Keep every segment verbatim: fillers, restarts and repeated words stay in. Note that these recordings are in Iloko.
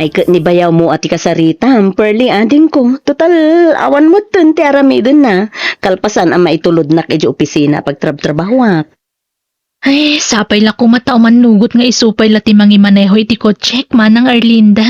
Ay, ket ni bayawmo a ti kasaritam, Pearly, adingko. Total, awan metten ti aramidenna, kalpasan a maitulodnak idiay opisina a pagtrabtrabahuak. Ay, sapay la koma ta umannugot nga isu pay la ti mangimaneho iti kotsek, Manang Arlinda.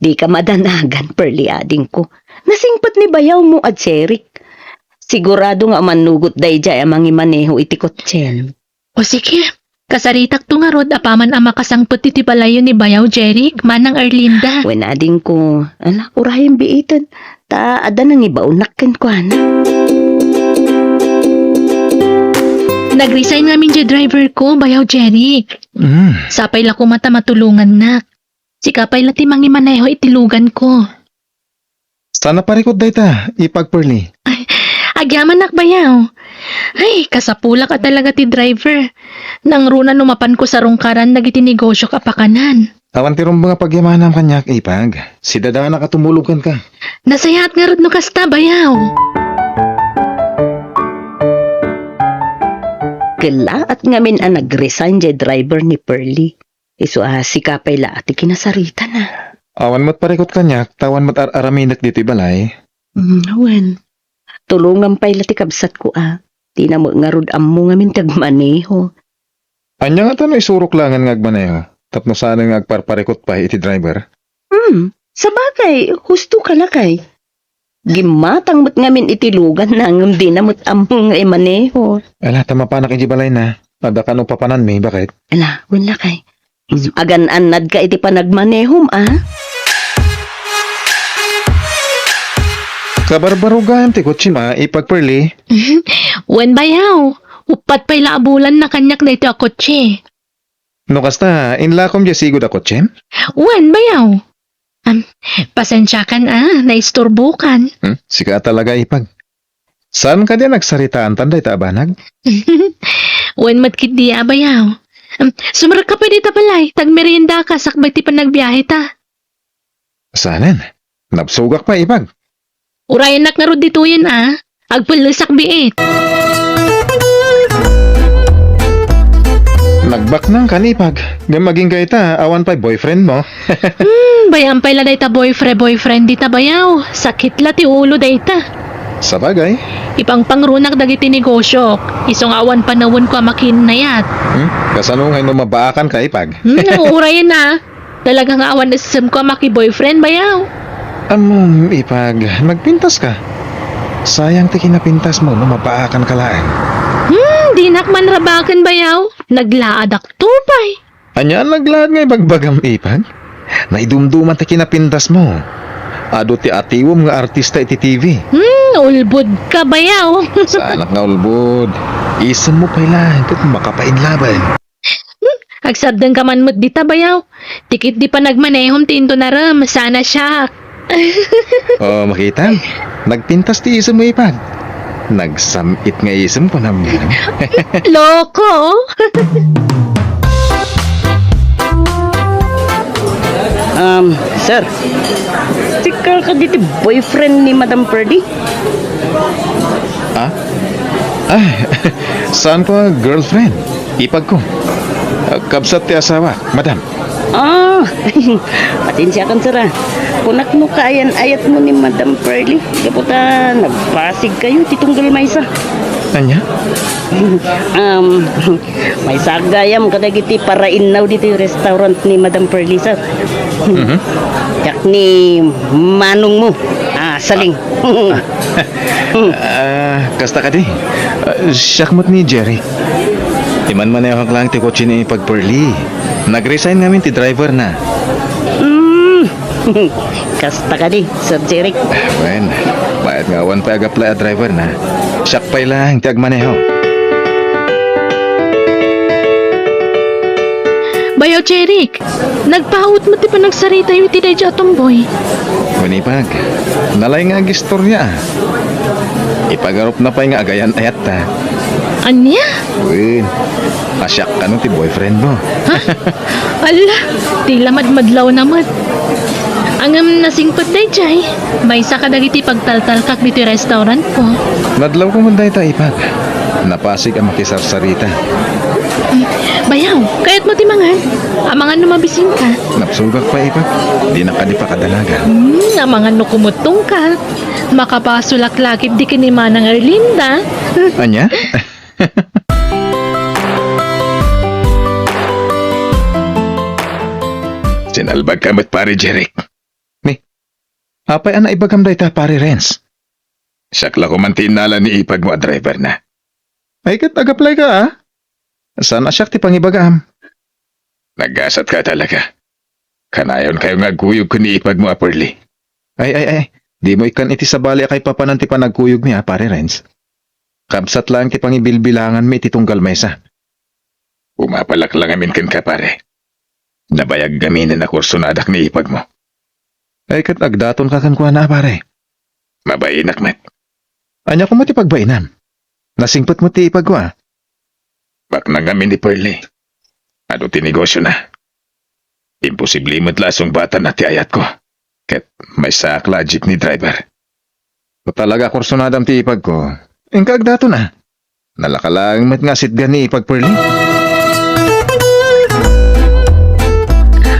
Dika madanagan, Pearly, adingko. Nasingpet ni bayawmo a Jeric. Sigurado nga umannugot daydiay a mangimaneho iti kotsem. O sige, kasaritakto ngarud apaman a makasangpet iti balayyo ni bayaw Jeric, Manang Arlinda. Wen, adingko, ala, urayen biiten, ta adda nangibaonnak kenkuana. Nag-resign ngamin diay driver ko, bayaw Jeric. Mm. Sapay la koma ta matulongannak. Sika pay la ti mangimaneho iti lugan ko. Saan a parikut dayta, ipag Pearly? Ay, agyamanak bayaw. Ay, kasapulak a talaga ti driver. Nangruna no mapanko sarungkaran dagiti negosiok a pakanan. Awan ti rumbeng a pagyamanam kaniak, ipag. Sidadanak a tumulog kenka. Nasayaat ngarud no kasta, bayaw. Kellaat ngamin a nag-resign diay driver ni Pearly. Isu a sika pay la ti kinasaritana. Awan met parikut kaniak, ta awan met ar-aramidek ditoy balay. Mm, wen. Tulongam pay la ti kabsatko a. Dina met ngarud ammo ngamin ti agmaneho. Ania ngata no isurok laengen nga agmaneho, tapno saanen nga agparparikut pay iti driver? Hmm, sabagay, husto ka lakay. Gimmatang met ngamin iti luganna ngem dina met ammo nga imaneho. Ala, ta mapanak iti balayna, adda kano papananmi, baket? Ala, wen lakay. Agan-annadka iti panagmanehom, a? Kabarbarugayam ti kotsem, a, ipag Pearly. Wen, bayaw. Uppat pay la a bulan na kaniak daytoy a kotse. No kasta, inlakom diay sigud a kotsem? Wen, bayaw. Am, pasensiakan a, naisturbokan. Hmm? Sika a talaga, ipag. Saan kadi a nagsaritaantan dayta a banag? Wen met ketdi a, bayaw. Am, sumrekka pay dita balay, ta agmeriendaka sakbay ti panagbiaheta. Saanen? Nabsogak pay, ipag. Urayennak ngarud ditoyen a. Agpellesak biit. Nagbaknang kan, ipag. Ngem agingga ita, awan pay boyfriend mo. Hmm, bay-am pay la dayta boyfriend, boyfriend dita bayaw. Sakit la ti ulo dayta. Sabagay. Ipangpangrunak dagiti negosiok. Isu nga awan panawenko a makiinnayat. Hmm? Kasano ngay no mabaakan ka, ipag? Hmm, nauurayen a. Talaga nga awan isemko a maki-boyfriend, bayaw. Ammom, ipag, nagpintas ka. Sayang ti kinapintas mo no mapaakan ka laeng. Hmm, dinak man rabaken, bayaw. Naglaadak to pay. Ania a naglaad nga ibagbagam, ipag? Naidumduman ti kinapintas mo. Adu ti atiwem nga artista iti T V. Hmm, ulbod ka, bayaw. Saanak nga ulbod. Isem mo pay laeng ket makapainlaben. Hmm, agsardengka man met dita, bayaw. Ti ketdi panagmanehom ti intonarem, saan a siak. Oh, makita? Nagpintas ti isem mo, ipag. Nagsam-it nga isem, kunam nga. Loko! Um, sir, sika kadi ti boyfriend ni Madam Purdy? Ah? Ay, saan ko a girlfriend? Ipag ko. Ah, kabsat ti asawak, madam. Ah, pasensiakan, sir, ah. Kunak no kaayan-ayatmo ni Madam Pearly, gapu ta nagpasig kayo ti tunggal maysa. Ania? Um, maysa gayam kadagiti parainnaw ditoy restaurant ni Madam Pearly, sir. Mhm. Yak ni manong mo. Ah, saling. Ah, kasta kadi? Ah, siak met ni Jerry. Imanmanehak lang ti kotse ni Pag Pearly. Nag-resign ngamin ti driver na. Mm. Kasta kadi, Sir Jerry? Wen, mayat nga awan pay ag-apply a driver na. Siak pay lang ti agmaneho. Bayaw, Jerry, nagpaut met ti panagsaritayo iti daydiay a tumboy. Wen, Ipag, nalay nga agistorya, ah. Ipagarupna pay nga agayan-ayatta. Ania? Wen, a siak kano ti boyfriend mo. Ha? Ala, ti la madmadlawna met. Ngem nasingpet daydiay, maysa kadagiti pagtaltalkak ditoy restaurant ko. Nadlawko met dayta, Ipag. Napasig a makisarsarita. Bayaw, kayatmo ti mangan? Amangan no mabisinka. Napsugak pay, Ipag. Dinak kadi pakadanagan. Hmm, amangan no kumuttongka. Makabasolak la ketdi ken ni Manang Erlinda. Ania? Sinalbagka met, Pare Jeric. Ni, apay a naibagam dayta, Pare Renz? Siak la koman ti innala ni ipagmo a driverna. Ay, ket agaplayka, a? Saan a siak ti pangibagam? Naggasatka talaga. Kanayonkayo nga agkuyog ken ni ipagmo a Pearly. Ay, ay, ay. Dimo ikkan iti sabali a kaipapanan ti panagkuyogmi, a, Pare Renz. Kabsat laeng ti pangibilbilanganmi iti tunggal maysa. Umapalak la ngamin kenka, pare. Nabayag ngaminen a kursonadak ni ipagmo. Ay, ket agdatonka kenkuana, a, pare. Mabainak met. Ania koma ti pagbainam? Nasingpet met ti ipagko, a. Baknang ngamin ni Pearly. Adu ti negosiona. Imposible met la a sungbatanna ti ayatko. Ket maysaak la a jeepney driver. No talaga a kursonadam ti ipagko, inka agdaton, a. Nalaka laeng met nga asitgan ni ipag Pearly.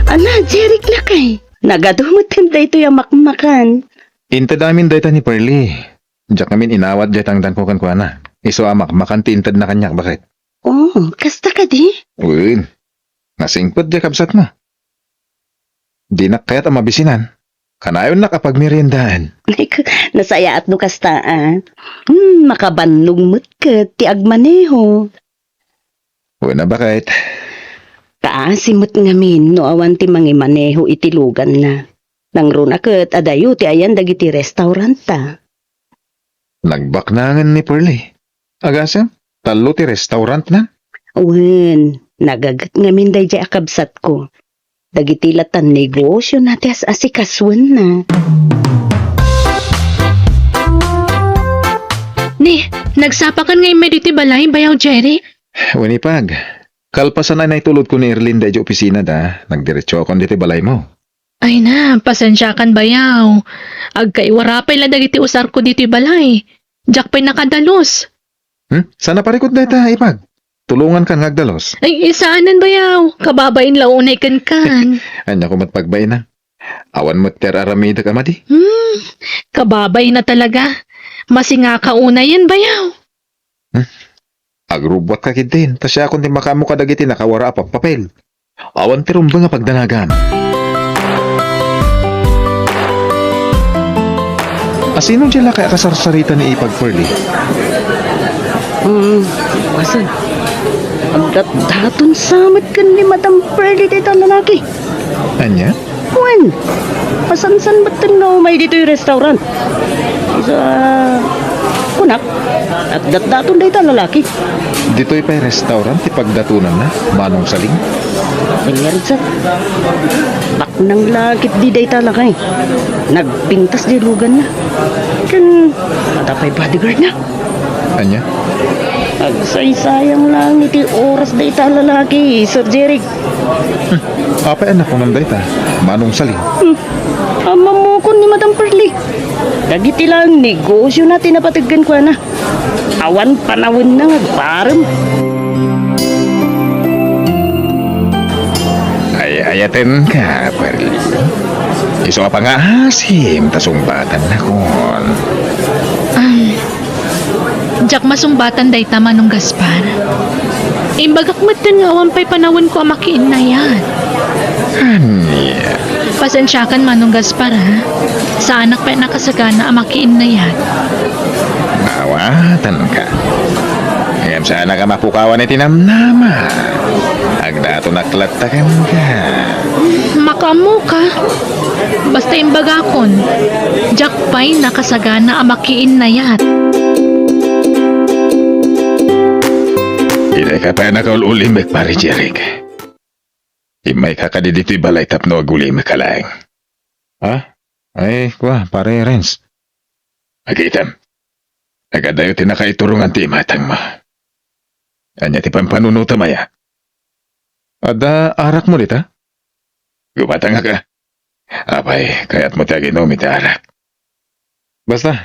Ala, Jeric lakay. Nagadu met ken daytoy a makmakan. Inted amin dayta ni Pearly. Diak ngamin inawat diay tangdanko kenkuana. Isu a makmakan ti intedna kaniak, baket. Oh, kasta kadi? Wen. Nasingpet diay kabsatmo. Dinak kayat a mabisinan. Kanayonnak a pagmeriendaen. Ay, k-, nasayaat no kasta, a. Hmm, makabannog met ket ti agmaneho. Wen a, baket. Kaasi met ngamin no awan ti mangimaneho iti luganna. Nangruna ket adayo ti ayan dagiti restauranta. Nagbaknangen ni Pearly. Agasem, tallo ti restaurantna? Wen, nagaget ngamin daydiay a kabsatko. Dagiti latan negosiona ti as-asikasuenna. Ni, nagsapakan nga immay ditoy balay, Bayaw Jeric? Wen, ipag. Kalpasan a naitulodko ni Erlinda idiay opisinada, nagdiretsokon ditoy balaymo. Ay na, pasensiakan, Bayaw. Agkaiwara pay la dagiti usarko ditoy balay. Diak pay nakadalus. Hmm? Saan a parikut dayta, ipag? Tulongankan nga agdalus. Ay, saanen, Bayaw. Kababain la unay kenkan. Ania koma ti pagbainam? Awan met ti ar-aramidek a madi. Hmm, kababain a talaga. Masingaka unayen, Bayaw. Hmm? Agrubbuatka ketdin, ta siakon ti makaammo kadagiti nakawara a pappapel. Awan ti rumbeng a pagdanagan. Asino diay lakay a kasarsarita ni ipag Pearly? Hmm, asan? Agdatdaton sa met ken ni Madam Pearly dayta lalaki. Ania? Wen, masansan metten nga umay ditoy restaurant. Isu a, kunak, agdatdaton dayta lalaki. Ditoy pay restaurant ti pagdatonanna, Manong Saling? Wen ngarud sa, baknang la ketdi dayta lakay. Nagpintas diay luganna. Ken, adda pay bodyguardna. Ania? Agsaysayang laeng iti oras dayta lalaki, Sir Jeric. Hmm. Apay a nakunam dayta, Manong Saling? Hmm. Ammamokon ni Madam Pearly. Dagiti laeng negosiona ti napateg kenkuana. Awan panawenna nga agparem. Ay-ayatenka, Pearly. Isu a pangaasim ta sungbatannakon. Am, Diak masungbatan dayta, Manong Gaspar. Imbagak metten nga awan pay panawenko a makiinnayat. Ania? Pasensiakan, Manong Gaspar, a. Saanak pay a nakasagana a makiinnayat. Maawatanka. Ngem saanak a mapukawan iti namnama. Agdatonak latta kenka. Makaammoka. Basta imbagakon, diak pay nakasagana a makiinnayat. Dayka pay a nakaul-ulimek, Pare Jeric. Immayka kadi ditoy balay tapno agulimeka laeng. Ha? Ay, kua, Pare Renz. Agitem. Nagadayo ti nakaiturongan ti imatangmo. Ania ti pampanunotam aya? Adda arakmo dita? Gumatangak a. Apay, kayatmo ti aginom iti arak? Basta,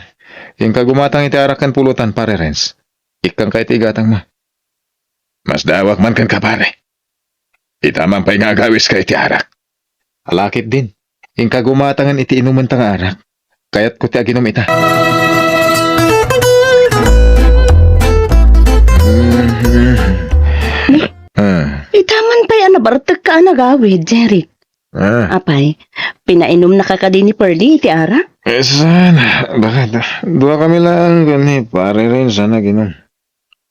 inka gumatang iti arak ken pulotan, Pare Renz. Ikkanka iti igatangmo. Masdaawak man kenka, pare. Ita man pay nga agawiska iti arak. Ala ketdin, inka gumatangen iti inumenta nga arak. Kayatko ti aginum ita. Ah. Ita man pay a nabartekka a nagawid, Jeric. Ah. Apay, pinainumnaka kadi ni Pearlie iti arak? Eh, saan? Bakit? Dua kami lang ken ni Pare Renz a nag-inum.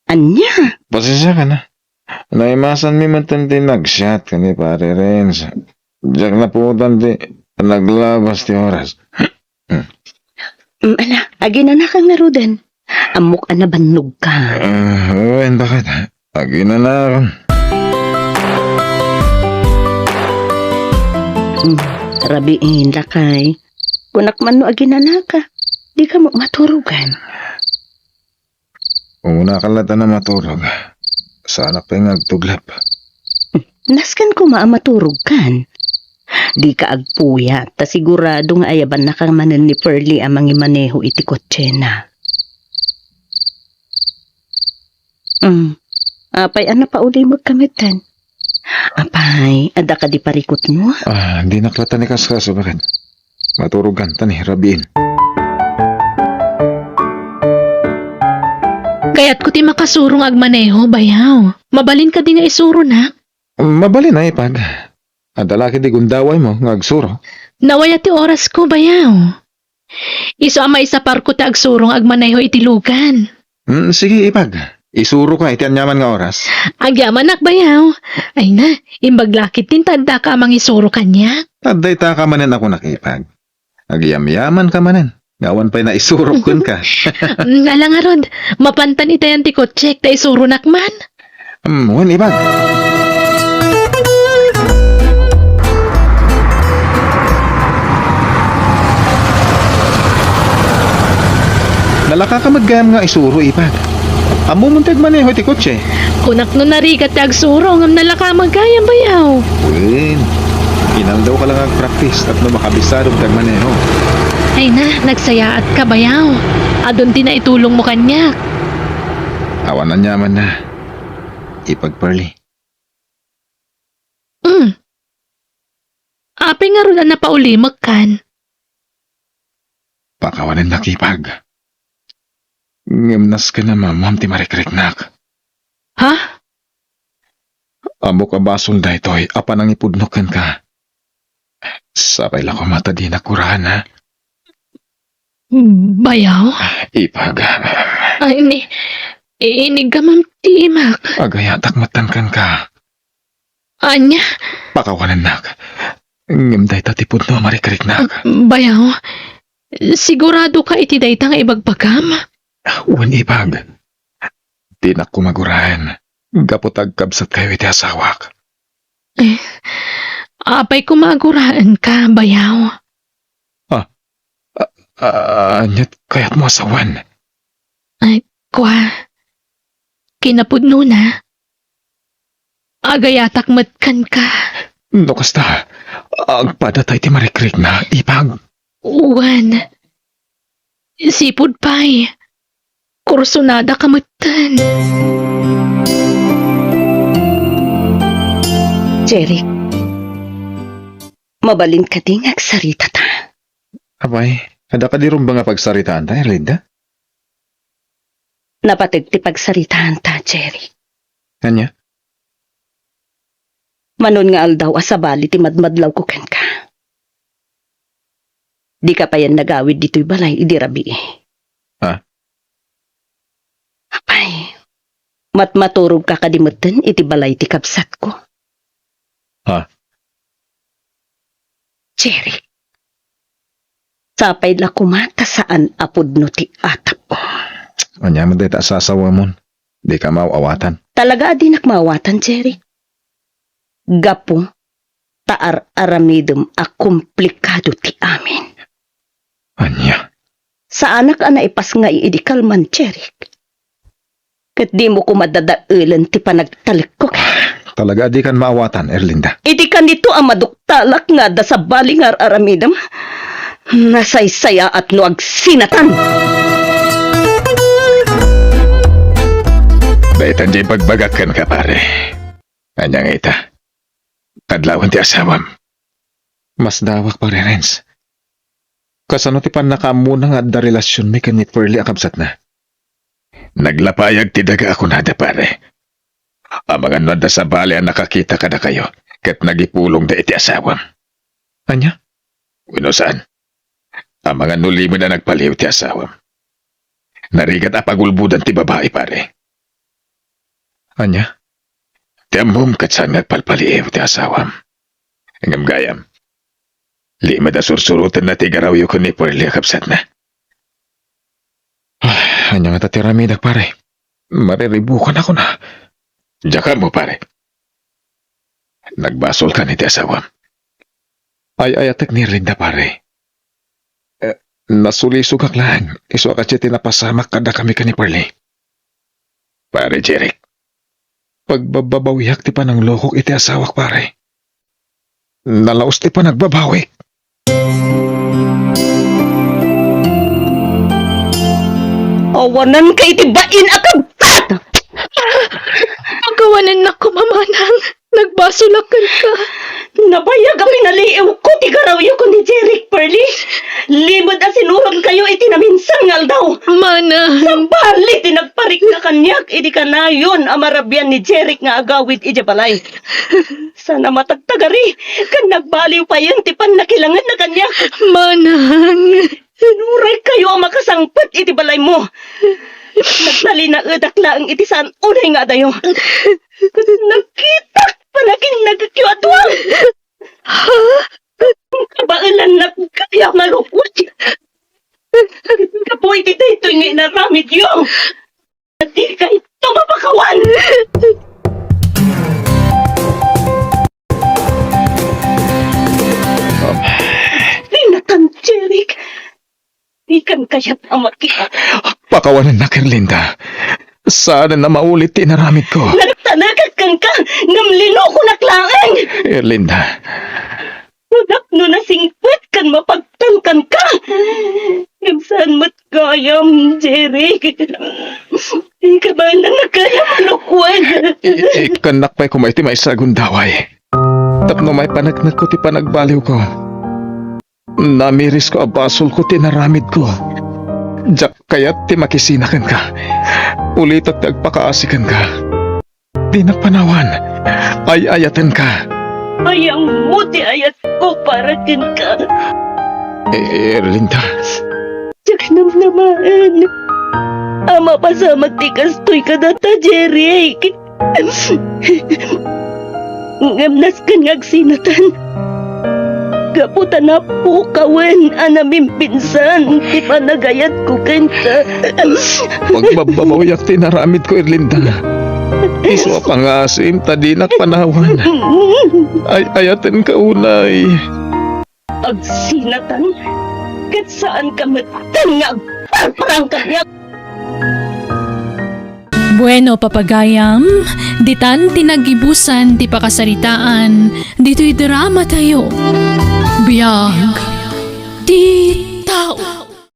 Ania? Pasensiaka na. Naimasanmi met ti nagsiat ken ni Pare Renz. Diak napuotan ti naglabas ti oras. Mm, ala, aginanaka ngaruden. Ammok a nabannogka. Ah, wen, bakit? Aginanakon. Mm, rabiin, lakay. Kunak man no aginanaka. Dika met maturogan. Umuna ka latta a maturog. Saanak pay nga agtuglep. Nasken koma a maturogkan. Dika agpuyat, ta sigurado nga ayabannaka manen ni Pearlie a mangimaneho iti kotsena. Mm. Apay a napaulimekka metten? Apay, adda kadi parikutmo? Ah, dinak latta ni kaskaso, bakit? Maturogan, ta ni rabiin. Kayatko ti makasuro nga agmaneho, bayaw. Mabalin kadi nga isuronak? Mabalin a, Ipag. Adda la kadi gundawaymo nga agsuro? Nawaya ti orasko, bayaw. Isu a maisaparko ti agsuro nga agmaneho iti lugan. Mm, sige, Ipag. Isuroka iti aniaman nga oras. Agyamanak, bayaw. Ay na, imbag la ketdin ta addaka a mangisuro kaniak. Adda itaka manen a kunak, Ipag. Agyamyamanka manen. Nga awan pay naisurok kenka. Mm, ala ngarud, mapantan itayan ti kotsek ta isuronak man. Mm, wen, Ipag. Nalakaka met gayam nga isuro, Ipag. Ammom ti agmaneho iti kotse? Kunak no narigat ti agsuro, ngem nalaka met gayam, bayaw. Wen, inaldawka la nga agpraktis tapno makabisadom ti agmaneho. Ay na, nagsayaatka, bayaw. Adun ti naitulongmo kaniak. Awan aniamanna, Ipag Pearlie. Mm. Apay ngarud a napaulimekkan? Pakawanennak, Ipag. Ngem nasken a maammoam ti marikriknak. Ha? Ammok a basol daytoy a panangipudno kenka. Sapay la koma ta dinak guraen, ha? Bayaw? Ipag. Ay, ni, iniggamam ti imak. Agayatak metten kenka. Ania? Pakawanennak. Ngem dayta ti pudno a marikriknak. Bayaw, siguradoka iti dayta nga ibagbagam? Wen, Ipag. Dinak koma guraen gapu ta agkabsatkayo iti asawak. Eh, apay koma a guraenka, bayaw? Ah, ah, ah, aniat kayatmo a sawen? Ay, kua, kinapudnona, agayatak met kenka. No kasta, agpadatay ti marikrikna, Ipag. Wen, sipud pay, kursunadaka metten. Jeric, mabalin kadi nga agsaritata? Apay, adda kadi rumbeng a pagsaritaanta, Erlinda? Napateg ti pagsaritaanta, Jeric. Ania? Manon nga aldaw a sabali ti madmadlawko kenka. Dika payen nagawid ditoy balay idi rabii. Ha? Apay, matmaturogka kadi metten iti balay ti kabsatko? Ha? Jeric, sapay la koma ta saan a pudno ti atapko. Ania met dayta a sasawamon? Dika maaw-awatan. Talaga a dinak maawatan, Jeric. Gapu ta ar-aramidem a komplikado ti amin. Ania? Saanak a naipasngay idi kalman, Jeric. Ket dimo koma dadaelen ti panagtalekko. Talaga a dikan maawatan, Erlinda. Idi kanito a maduktalak nga adda sabali nga ar-aramidem, nasaysayaat no agsinatan. Dayta diay ibagbagak kenka, pare. Ania nga ita? Adlawen ti asawam. Masdawak, Pare Renz. Kasano ti pannakaammona nga adda relasionmi ken ni Pearlie a kabsatna? Naglapayag ti daga a kunada, pare. Amangan no adda sabali a nakakita kadakayo ket nagipulongda iti asawam. Ania? Wenno saan? Amangan no limed a nagpaliiw ti asawam. Narigat a pagulbodan ti babai, pare. Ania? Ti ammom ket saan nga agpalpaliiw ti asawam. Ngem gayam, limed a sursurotenna ti igarawyo ken ni Pearlie a kabsatna. Ah, ania ngata ti aramidak, pare? Mariribukan ako na. Diak ammo, pare. Nagbasolkan iti asawam. Ay-ayatek ni Erlinda, pare. Eh, nasulisogak laeng, isu a kadayta ti napasamak kadakami ken ni Pearlie. Pare Jeric. Pagbababawiak ti pananglokok iti asawak, pare. Nalaus ti panagbabawik. Awananka iti bain a kabsat! Pakawanennak koma, manang. Nagbasolak kenka. Nabayag a pinaliiwko ti garawyo ken ni Jeric, Pearlie. Limed a sinuronkayo iti naminsan nga aldaw. Manang. Sabali ti nagparikna kaniak idi kanayon a marabian ni Jeric nga agawid idiay balay. Sana matagtagari, ken nagbaliw payen ti pannakilangenna kaniak. Manang. Sinuroykayo a makasangpet iti balaymo. Nagtalinaedak laeng iti saan unay nga adayo. Ket nakitak panakinnagekyo a dua. Kabaelannak gayam a lukot. Gapu iti daytoy nga inaramidyo. Dikay tumapakawan! Dinatan, Jeric. Dikan kayat a makita. Pakawanennak, Erlinda. Saanen a maulit ti inaramidko. Nagtalekak kenka, ngem linukonak laeng. Erlinda. Kunak no nasingpet ken mapagtalkanka. Ngem saan met gayam, Jeric. Kabaelannak gayam a lukot. I-, i-, ikkannak pay koma iti maysa a gundaway. Tapno maipaneknekko ti panagbaliwko. Namirisko a basolko ti inaramidko. Diak kayat ti makisina kenka. Ulitek ti agpakaasi kenka. Dinak panawan. Ay-ayatenka. Ayam mo ti ayatko para kenka. Eh, Erlinda. Diak namnamaen a mapasamak ti kastoy kadata, Jeric. Ngem nasken nga agsinatan. Gapu ta napukawen a namimpinsan ti panagayatko kenka. Pagbabbabawiak ti inaramidko, Erlinda. Isu a pangasim ta dinak panawan. Ay-ayatenka unay. Agsinatan, ket saanka metten nga agparparang kaniak. Bueno, papagayam, ditan ti naggibusan ti pakasaritaan ditoy drama tayo. Biag ti tao.